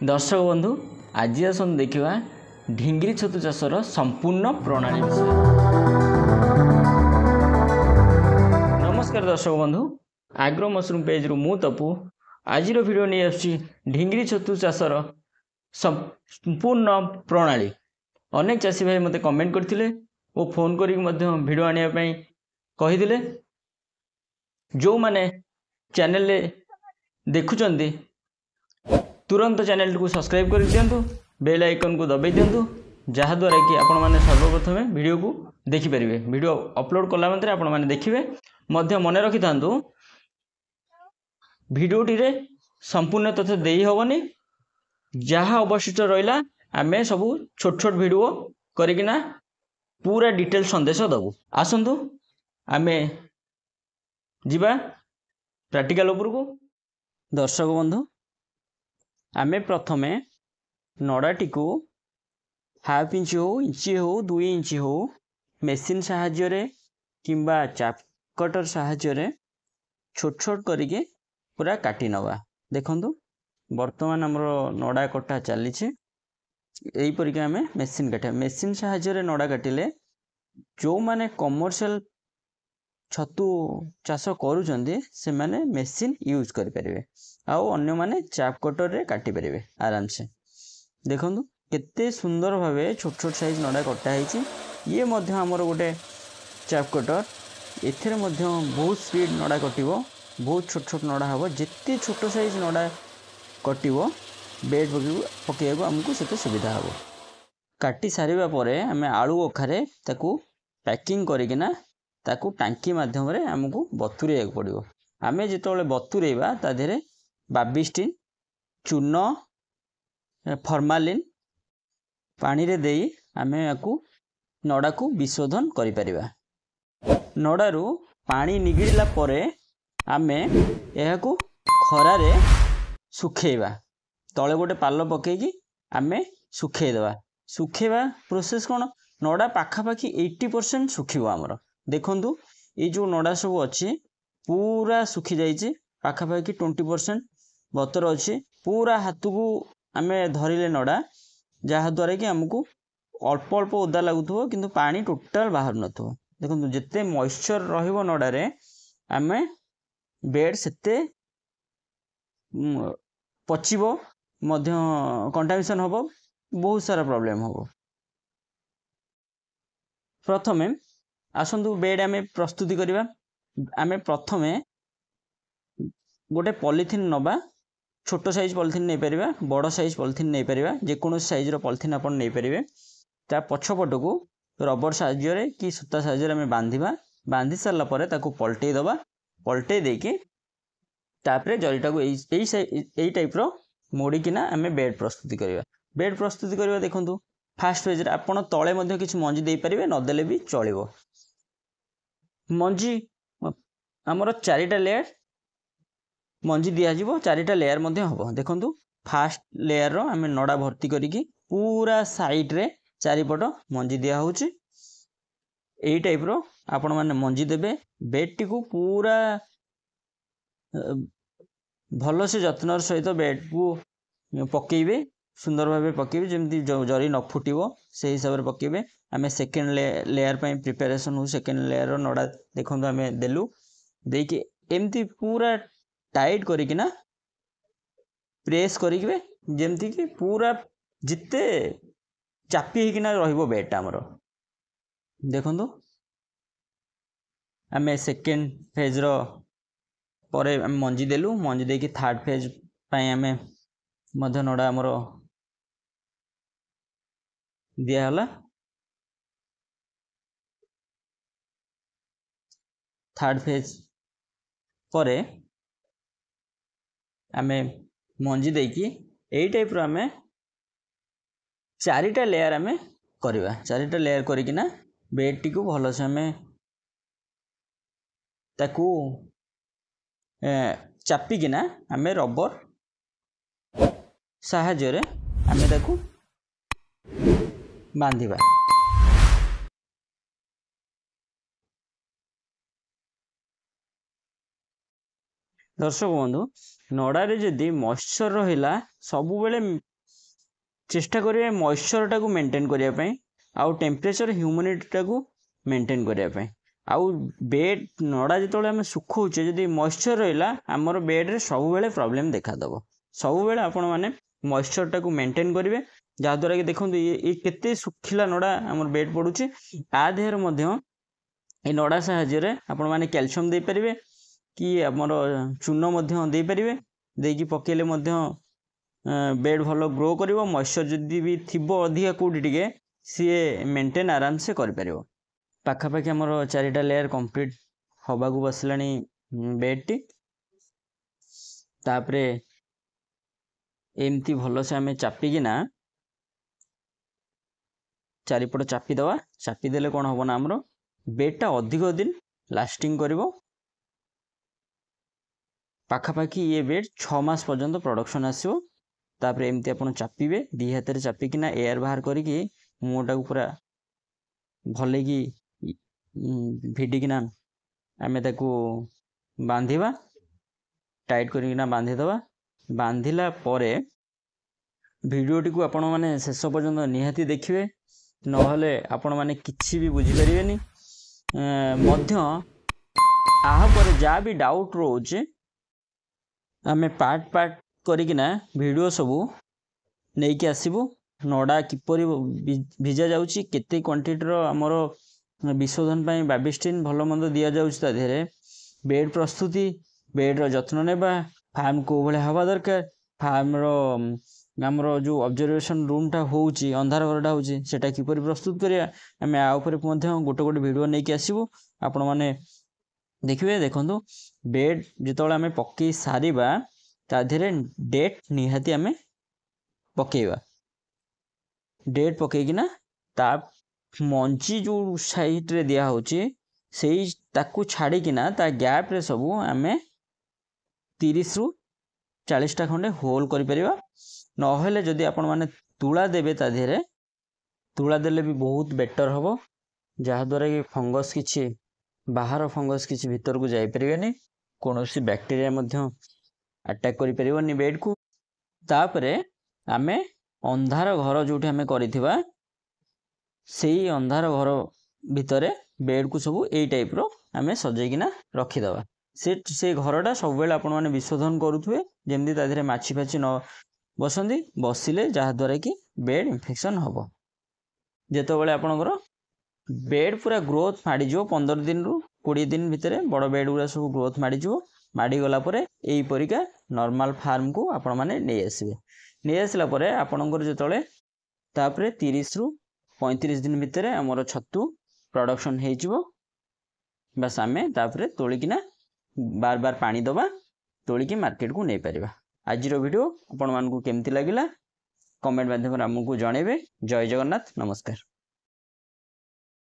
ଦର୍ଶକ ବନ୍ଧୁ, ଆଜି ଆସନ୍ତୁ ଦେଖିବା ଢିଙ୍ଗିରି ଛତୁ ଚାଷର ସମ୍ପୂର୍ଣ୍ଣ ପ୍ରଣାଳୀ ବିଷୟରେ। ନମସ୍କାର ଦର୍ଶକ ବନ୍ଧୁ, ଆଗ୍ରୋ ମସରୁମ୍ ପେଜ୍ରୁ ମୁଁ ତପୁ ଆଜିର ଭିଡ଼ିଓ ନେଇ ଆସୁଛି ଢିଙ୍ଗିରି ଛତୁ ଚାଷର ସମ୍ପୂର୍ଣ୍ଣ ପ୍ରଣାଳୀ। ଅନେକ ଚାଷୀ ଭାଇ ମୋତେ କମେଣ୍ଟ କରିଥିଲେ ଓ ଫୋନ୍ କରିକି ମଧ୍ୟ ଭିଡ଼ିଓ ଆଣିବା ପାଇଁ କହିଥିଲେ। ଯେଉଁମାନେ ଚ୍ୟାନେଲରେ ଦେଖୁଛନ୍ତି, ତୁରନ୍ତ ଚ୍ୟାନେଲଟିକୁ ସବସ୍କ୍ରାଇବ୍ କରିଦିଅନ୍ତୁ, ବେଲ୍ ଆଇକନ୍କୁ ଦବାଇ ଦିଅନ୍ତୁ, ଯାହାଦ୍ୱାରା କି ଆପଣମାନେ ସର୍ବପ୍ରଥମେ ଭିଡ଼ିଓକୁ ଦେଖିପାରିବେ। ଭିଡ଼ିଓ ଅପଲୋଡ଼ କଲା ମାତ୍ରେ ଆପଣମାନେ ଦେଖିବେ। ମଧ୍ୟ ମନେ ରଖିଥାନ୍ତୁ, ଭିଡ଼ିଓଟିରେ ସମ୍ପୂର୍ଣ୍ଣ ତଥ୍ୟ ଦେଇ ହେବନି। ଯାହା ଅବଶିଷ୍ଟ ରହିଲା, ଆମେ ସବୁ ଛୋଟ ଛୋଟ ଭିଡ଼ିଓ କରିକିନା ପୁରା ଡିଟେଲ୍ ସନ୍ଦେଶ ଦେବୁ। ଆସନ୍ତୁ ଆମେ ଯିବା ପ୍ରାକ୍ଟିକାଲ ଉପରକୁ। ଦର୍ଶକ ବନ୍ଧୁ, ଆମେ ପ୍ରଥମେ ନଡ଼ାଟିକୁ ହାଫ୍ ଇଞ୍ଚ ହେଉ, ଇଞ୍ଚି ହେଉ, 2 ଇଞ୍ଚ ହେଉ, ମେସିନ୍ ସାହାଯ୍ୟରେ କିମ୍ବା ଚାପ୍ କଟର ସାହାଯ୍ୟରେ ଛୋଟ ଛୋଟ କରିକି ପୁରା କାଟି ନେବା। ଦେଖନ୍ତୁ, ବର୍ତ୍ତମାନ ଆମର ନଡ଼ା କଟା ଚାଲିଛି। ଏଇପରିକା ଆମେ ମେସିନ୍ କାଟିବା। ମେସିନ୍ ସାହାଯ୍ୟରେ ନଡ଼ା କାଟିଲେ, ଯେଉଁମାନେ କମର୍ସିଆଲ ଛତୁ ଚାଷ କରୁଛନ୍ତି ସେମାନେ ମେସିନ୍ ୟୁଜ୍ କରିପାରିବେ, ଆଉ ଅନ୍ୟମାନେ ଚାପ୍ କଟରରେ କାଟିପାରିବେ ଆରାମସେ। ଦେଖନ୍ତୁ କେତେ ସୁନ୍ଦର ଭାବେ ଛୋଟ ଛୋଟ ସାଇଜ୍ ନଡ଼ା କଟା ହେଇଛି। ଇଏ ମଧ୍ୟ ଆମର ଗୋଟେ ଚାପ୍ କଟର। ଏଥିରେ ମଧ୍ୟ ବହୁତ ସ୍ପିଡ଼ ନଡ଼ା କଟିବ, ବହୁତ ଛୋଟ ଛୋଟ ନଡ଼ା ହେବ। ଯେତେ ଛୋଟ ସାଇଜ୍ ନଡ଼ା କଟିବ, ବେଡ଼ ପକାଇବାକୁ ଆମକୁ ସେତେ ସୁବିଧା ହେବ। କାଟି ସାରିବା ପରେ ଆମେ ଆଳୁ ଅଖାରେ ତାକୁ ପ୍ୟାକିଂ କରିକିନା ତାକୁ ଟାଙ୍କି ମାଧ୍ୟମରେ ଆମକୁ ବତୁରେଇବାକୁ ପଡ଼ିବ। ଆମେ ଯେତେବେଳେ ବତୁରେଇବା, ତା ଦେହରେ ବାବିଷ୍ଟିନ୍, ଚୂନ, ଫର୍ମାଲିନ୍ ପାଣିରେ ଦେଇ ଆମେ ୟାକୁ ନଡ଼ାକୁ ବିଶୋଧନ କରିପାରିବା। ନଡ଼ାରୁ ପାଣି ନିଗିଡ଼ିଲା ପରେ ଆମେ ଏହାକୁ ଖରାରେ ଶୁଖେଇବା। ତଳେ ଗୋଟେ ପାଲ ପକେଇକି ଆମେ ଶୁଖେଇଦେବା। ଶୁଖେଇବା ପ୍ରୋସେସ୍ କ'ଣ? ନଡ଼ା ପାଖାପାଖି 80% ଶୁଖିବ ଆମର। ଦେଖନ୍ତୁ, ଏଇ ଯେଉଁ ନଡ଼ା ସବୁ ଅଛି ପୁରା ଶୁଖିଯାଇଛି, ପାଖାପାଖି 20% ବତର ଅଛି। ପୁରା ହାତକୁ ଆମେ ଧରିଲେ ନଡ଼ା, ଯାହାଦ୍ୱାରା କି ଆମକୁ ଅଳ୍ପ ଅଳ୍ପ ଓଦା ଲାଗୁଥିବ, କିନ୍ତୁ ପାଣି ଟୋଟାଲ୍ ବାହାରୁ ନଥିବ। ଦେଖନ୍ତୁ, ଯେତେ ମଏଶ୍ଚର୍ ରହିବ ନଡ଼ାରେ, ଆମେ ବେଡ଼୍ ସେତେ ପଚିବ, ମଧ୍ୟ କଣ୍ଟାମିନେସନ୍ ହେବ, ବହୁତ ସାରା ପ୍ରୋବ୍ଲେମ୍ ହେବ। ପ୍ରଥମେ ଆସନ୍ତୁ ବେଡ଼୍ ଆମେ ପ୍ରସ୍ତୁତି କରିବା। ଆମେ ପ୍ରଥମେ ଗୋଟେ ପଲିଥିନ୍ ନେବା। ଛୋଟ ସାଇଜ୍ ପଲିଥିନ୍ ନେଇପାରିବା, ବଡ଼ ସାଇଜ୍ ପଲିଥିନ୍ ନେଇପାରିବା, ଯେକୌଣସି ସାଇଜ୍ର ପଲିଥିନ୍ ଆପଣ ନେଇପାରିବେ। ତା ପଛପଟକୁ ରବର ସାହାଯ୍ୟରେ କି ସୂତା ସାହାଯ୍ୟରେ ଆମେ ବାନ୍ଧିବା। ବାନ୍ଧି ସାରିଲା ପରେ ତାକୁ ପଲଟେଇ ଦେବା। ପଲଟେଇ ଦେଇକି ତାପରେ ଜରିଟାକୁ ଏଇ ଏଇ ଏଇ ଟାଇପ୍ର ମୋଡ଼ିକିନା ଆମେ ବେଡ଼୍ ପ୍ରସ୍ତୁତି କରିବା। ବେଡ଼୍ ପ୍ରସ୍ତୁତି କରିବା, ଦେଖନ୍ତୁ, ଫାଷ୍ଟ ଫେଜ୍ରେ ଆପଣ ତଳେ ମଧ୍ୟ କିଛି ମଞ୍ଜି ଦେଇପାରିବେ, ନଦେଲେ ବି ଚଳିବ। ମଞ୍ଜି ଆମର 4ଟା ଲେୟାର ମଞ୍ଜି ଦିଆଯିବ, 4ଟା ଲେୟାର ମଧ୍ୟ ହେବ। ଦେଖନ୍ତୁ, ଫାଷ୍ଟ ଲେୟାରର ଆମେ ନଡ଼ା ଭର୍ତ୍ତି କରିକି ପୁରା ସାଇଡ଼୍ରେ ଚାରିପଟ ମଞ୍ଜି ଦିଆହେଉଛି। ଏଇ ଟାଇପ୍ର ଆପଣମାନେ ମଞ୍ଜି ଦେବେ। ବେଡ଼୍ଟିକୁ ପୁରା ଭଲସେ ଯତ୍ନର ସହିତ ବେଡ଼୍କୁ ପକେଇବେ, ସୁନ୍ଦର ଭାବେ ପକେଇବେ, ଯେମିତି ଜରି ନ ଫୁଟିବ ସେଇ ହିସାବରେ ପକେଇବେ। ଆମେ ସେକେଣ୍ଡ ଲେୟାର ପାଇଁ ପ୍ରିପାରେସନ୍ ହଉ। ସେକେଣ୍ଡ ଲେୟାରର ନଡ଼ା ଦେଖନ୍ତୁ ଆମେ ଦେଲୁ। ଦେଇକି ଏମିତି ପୁରା ଟାଇଟ୍ କରିକିନା ପ୍ରେସ୍ କରିକିବେ, ଯେମିତିକି ପୁରା ଯେତେ ଚାପି ହେଇକିନା ରହିବ ବେଡ଼୍ଟା ଆମର। ଦେଖନ୍ତୁ, ଆମେ ସେକେଣ୍ଡ ଫେଜ୍ର ପରେ ଆମେ ମଞ୍ଜି ଦେଲୁ। ମଞ୍ଜି ଦେଇକି ଥାର୍ଡ଼ ଫେଜ୍ ପାଇଁ ଆମେ ମଧ୍ୟ ନଡ଼ା ଆମର ଦିଆହେଲା। ଥାର୍ଡ଼ ଫେଜ୍ ପରେ ଆମେ ମଞ୍ଜି ଦେଇକି ଏଇ ଟାଇପ୍ର ଆମେ 4ଟା ଲେୟାର ଆମେ କରିବା। 4ଟା ଲେୟାର କରିକିନା ବେଡ଼୍ଟିକୁ ଭଲସେ ଆମେ ତାକୁ ଚାପିକିନା ଆମେ ରବର ସାହାଯ୍ୟରେ ଆମେ ତାକୁ ବାନ୍ଧିବା। ଦର୍ଶକ ବନ୍ଧୁ, ନଡ଼ାରେ ଯଦି ମଏଶ୍ଚର ରହିଲା ସବୁବେଳେ ଚେଷ୍ଟା କରିବେ ମଏଶ୍ଚରଟାକୁ ମେଣ୍ଟେନ୍ କରିବା ପାଇଁ ଆଉ ଟେମ୍ପରେଚର ହ୍ୟୁମିଡ଼ିଟିଟାକୁ ମେଣ୍ଟେନ୍ କରିବା ପାଇଁ। ଆଉ ବେଡ୍ ନଡ଼ା ଯେତେବେଳେ ଆମେ ଶୁଖାଉଛେ, ଯଦି ମଏଶ୍ଚର ରହିଲା ଆମର ବେଡ଼୍ରେ ସବୁବେଳେ ପ୍ରୋବ୍ଲେମ୍ ଦେଖାଦେବ। ସବୁବେଳେ ଆପଣମାନେ ମଏଶ୍ଚରଟାକୁ ମେଣ୍ଟେନ୍ କରିବେ, ଯାହାଦ୍ୱାରା କି ଦେଖନ୍ତୁ ଏ କେତେ ଶୁଖିଲା ନଡ଼ା ଆମର ବେଡ୍ ପଡ଼ୁଛି। ଆ ଦେହରେ ମଧ୍ୟ ଏ ନଡ଼ା ସାହାଯ୍ୟରେ ଆପଣମାନେ କ୍ୟାଲସିୟମ୍ ଦେଇପାରିବେ କି ଆମର ଚୂନ ମଧ୍ୟ ଦେଇପାରିବେ। ଦେଇକି ପକାଇଲେ ମଧ୍ୟ ବେଡ୍ ଭଲ ଗ୍ରୋ କରିବ। ମଏଶ୍ଚର ଯଦି ବି ଥିବ ଅଧିକା କେଉଁଠି ଟିକେ, ସିଏ ମେଣ୍ଟେନ୍ ଆରାମସେ କରିପାରିବ। ପାଖାପାଖି ଆମର 4ଟା ଲେୟାର କମ୍ପ୍ଲିଟ୍ ହେବାକୁ ବସିଲାଣି ବେଡ଼୍ଟି। ତାପରେ ଏମିତି ଭଲସେ ଆମେ ଚାପିକିନା ଚାରିପଟ ଚାପିଦେବା। ଚାପିଦେଲେ କ'ଣ ହେବ ନା ଆମର ବେଡ଼୍ଟା ଅଧିକ ଦିନ ଲାଷ୍ଟିଂ କରିବ। ପାଖାପାଖି ଇଏ ବେଡ଼୍ 6 ମାସ ପର୍ଯ୍ୟନ୍ତ ପ୍ରଡ଼କ୍ସନ୍ ଆସିବ। ତାପରେ ଏମିତି ଆପଣ ଚାପିବେ, ଦୁଇ ହାତରେ ଚାପିକିନା ଏୟାର ବାହାର କରିକି ମୁହଁଟାକୁ ପୁରା ଭଲକି ଭିଡ଼ିକିନା ଆମେ ତାକୁ ବାନ୍ଧିବା, ଟାଇଟ୍ କରିକିନା ବାନ୍ଧିଦେବା। ବାନ୍ଧିଲା ପରେ ଭିଡ଼ିଓଟିକୁ ଆପଣମାନେ ଶେଷ ପର୍ଯ୍ୟନ୍ତ ନିହାତି ଦେଖିବେ, ନହେଲେ ଆପଣମାନେ କିଛି ବି ବୁଝିପାରିବେନି। ମଧ୍ୟ ଆହା ପରେ ଯାହା ବି ଡାଉଟ୍ ରହୁଛି ଆମେ ପାର୍ଟ ପାର୍ଟ କରିକିନା ଭିଡ଼ିଓ ସବୁ ନେଇକି ଆସିବୁ। ନଡ଼ା କିପରି ଭିଜା ଯାଉଛି, କେତେ କ୍ୱାଣ୍ଟିଟିର ଆମର ବିଶୋଧନ ପାଇଁ ବାବିଷ୍ଟିନ୍ ଭଲ ମନ୍ଦ ଦିଆଯାଉଛି ତା ଦେହରେ, ବେଡ଼୍ ପ୍ରସ୍ତୁତି, ବେଡ଼୍ର ଯତ୍ନ ନେବା, ଫାର୍ମ କେଉଁ ଭଳିଆ ହେବା ଦରକାର, ଫାର୍ମର ଆମର ଯେଉଁ ଅବଜରଭେସନ୍ ରୁମ୍ଟା ହେଉଛି, ଅନ୍ଧାର ଘରଟା ହେଉଛି, ସେଇଟା କିପରି ପ୍ରସ୍ତୁତ କରିବା, ଆମେ ଆ ଉପରେ ମଧ୍ୟ ଗୋଟେ ଗୋଟେ ଭିଡ଼ିଓ ନେଇକି ଆସିବୁ। ଆପଣମାନେ ଦେଖିବେ। ଦେଖନ୍ତୁ ବେଡ଼୍ ଯେତେବେଳେ ଆମେ ପକାଇ ସାରିବା ତା ଦେହରେ ଡେଟ୍ ନିହାତି ଆମେ ପକାଇବା। ଡେଟ୍ ପକାଇକିନା ତା ମଞ୍ଜି ଯେଉଁ ସାଇଡ଼୍ରେ ଦିଆହେଉଛି ସେଇ ତାକୁ ଛାଡ଼ିକିନା ତା ଗ୍ୟାପ୍ରେ ସବୁ ଆମେ 30ରୁ 40ଟା ଖଣ୍ଡେ ହୋଲ୍ କରିପାରିବା। ନହେଲେ ଯଦି ଆପଣମାନେ ତୁଳା ଦେବେ ତା ଦେହରେ, ତୁଳା ଦେଲେ ବି ବହୁତ ବେଟର୍ ହେବ, ଯାହାଦ୍ୱାରା କି ଫଙ୍ଗସ୍ କିଛି ବାହାର ଫଙ୍ଗସ୍ କିଛି ଭିତରକୁ ଯାଇପାରିବେନି, କୌଣସି ବ୍ୟାକ୍ଟେରିଆ ମଧ୍ୟ ଆଟାକ୍ କରିପାରିବନି ବେଡ଼୍କୁ। ତାପରେ ଆମେ ଅନ୍ଧାର ଘର ଯେଉଁଠି ଆମେ କରିଥିବା ସେଇ ଅନ୍ଧାର ଘର ଭିତରେ ବେଡ଼୍କୁ ସବୁ ଏଇ ଟାଇପ୍ର ଆମେ ସଜେଇକିନା ରଖିଦେବା। ସେ ଘରଟା ସବୁବେଳେ ଆପଣମାନେ ବିଶୋଧନ କରୁଥିବେ, ଯେମିତି ତା ଦେହରେ ମାଛି ଫାଛି ନ ବସନ୍ତି, ବସିଲେ ଯାହାଦ୍ୱାରା କି ବେଡ଼୍ ଇନଫେକ୍ସନ୍ ହେବ। ଯେତେବେଳେ ଆପଣଙ୍କର ବେଡ଼୍ ପୁରା ଗ୍ରୋଥ୍ ମାଡ଼ିଯିବ, 15 ଦିନରୁ 20 ଦିନ ଭିତରେ ବଡ଼ ବେଡ଼୍ ଗୁଡ଼ା ସବୁ ଗ୍ରୋଥ୍ ମାଡ଼ିଯିବ। ମାଡ଼ିଗଲା ପରେ ଏଇପରିକା ନର୍ମାଲ୍ ଫାର୍ମକୁ ଆପଣମାନେ ନେଇ ଆସିବେ। ନେଇ ଆସିଲା ପରେ ଆପଣଙ୍କର ଯେତେବେଳେ ତାପରେ 30ରୁ 35 ଦିନ ଭିତରେ ଆମର ଛତୁ ପ୍ରଡ଼କ୍ସନ୍ ହେଇଯିବ। ବାସ୍ ଆମେ ତାପରେ ତୋଳିକିନା ବାର ବାର ପାଣି ଦେବା, ତୋଳିକି ମାର୍କେଟକୁ ନେଇପାରିବା। ଆଜିର ଭିଡ଼ିଓ ଆପଣମାନଙ୍କୁ କେମିତି ଲାଗିଲା କମେଣ୍ଟ ମାଧ୍ୟମରେ ଆମକୁ ଜଣାଇବେ। ଜୟ ଜଗନ୍ନାଥ, ନମସ୍କାର।